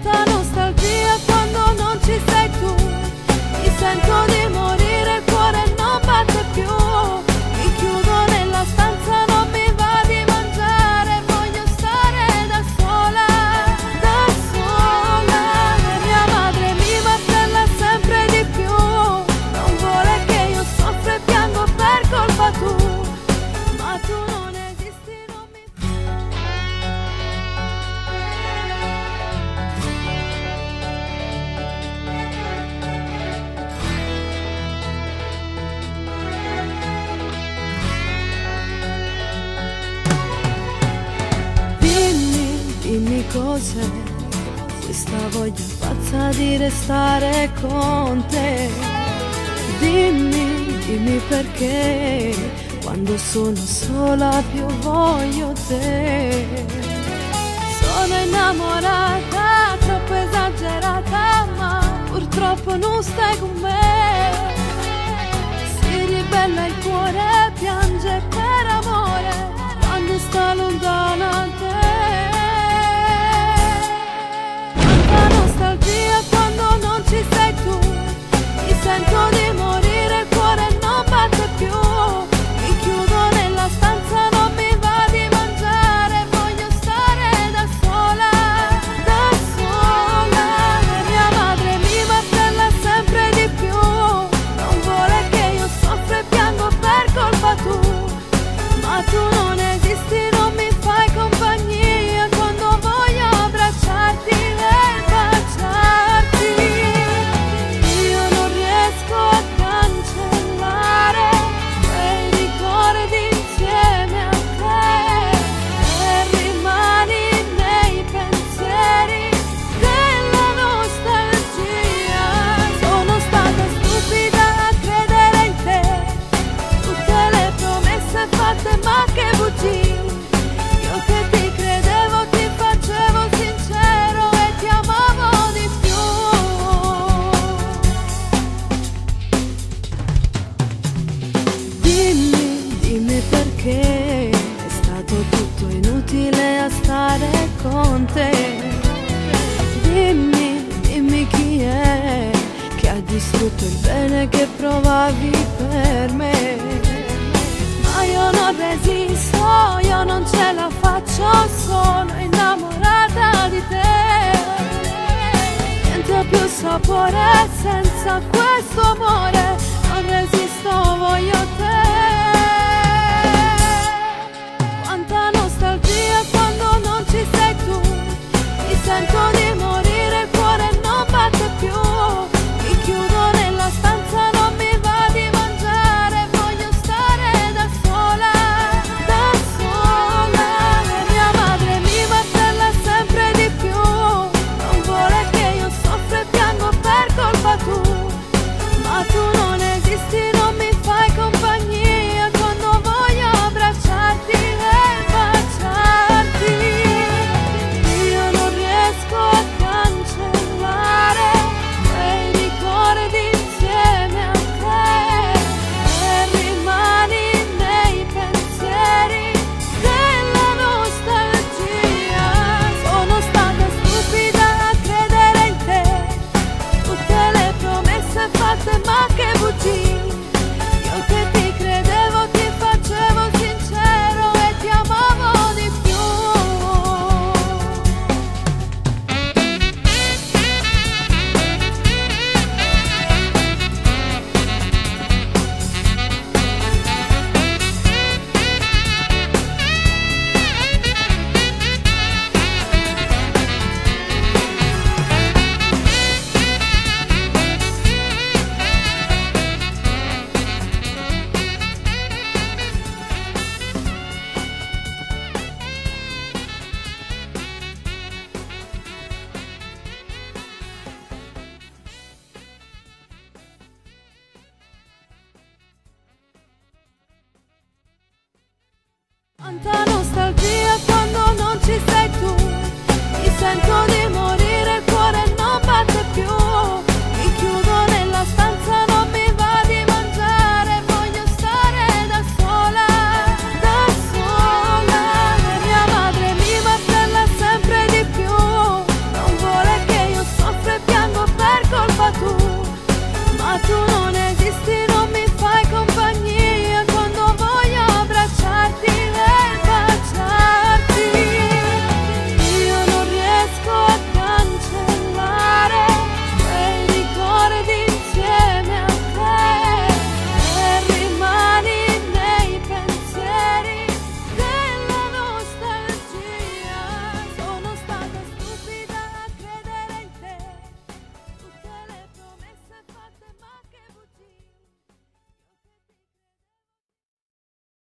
Quanta nostalgia quando non ci sei tu. Mi sento di morire, il cuore non batte più. Mi chiudo nella stanza, non mi va di mangiare. Voglio stare da sola, da sola. E mia madre mi martella sempre di più. Non vuole che io soffra e piango per colpa tua. Ma tu non esisti, non mi. Dimmi, dimmi cos'è questa voglia pazza di restare con te. Dimmi, dimmi perché quando sono sola più voglio te. Sono innamorata, troppo esagerata, ma purtroppo non stai con me. Si ribella il cuore, piange per amore quando sta lontana da te. Quanta nostalgia quando non ci sei tu. Mi sento di morire, il cuore non batte più. Mi chiudo nella stanza, non mi va di mangiare. Voglio stare da sola, da sola. E mia madre mi martella sempre di più. Non vuole che io soffra e piango per colpa tua. Ma tu non esisti, non mi fai compagnia quando voglio abbracciarti e baciarti. Io non riesco a cancellare quei ricordi insieme a te e rimani nei pensieri della nostalgia. Sono stata stupida a credere in te, tutte le promesse fatte ma che bugie. Io che ti credevo, ti facevo sincero e ti amavo di più. Dimmi, dimmi perché è stato tutto inutile a stare con te. Dimmi, dimmi chi è che ha distrutto il bene che provavi per me. Ma io non resisto, io non ce la faccio, sono innamorata di te. Niente ha più sapore senza questo amore, non resisto, voglio te. Quanta nostalgia quando non ci sei tu. Mi sento di morire, il cuore non batte più. Mi chiudo nella stanza, non mi va di mangiare. Voglio stare da sola, da sola. E mia madre mi martella sempre di più. Non vuole che io soffra e piango per colpa tua. Ma tu non esisti, non mi fai compagnia quando voglio abbracciarti e baciarti. Io non riesco a cancellare quei ricordi insieme a te e rimani nei pensieri della nostalgia. Sono stata stupida a credere in te, tutte le promesse fatte ma che bugie. Io che ti credevo, ti facevo sincero e ti amavo di più. Quanta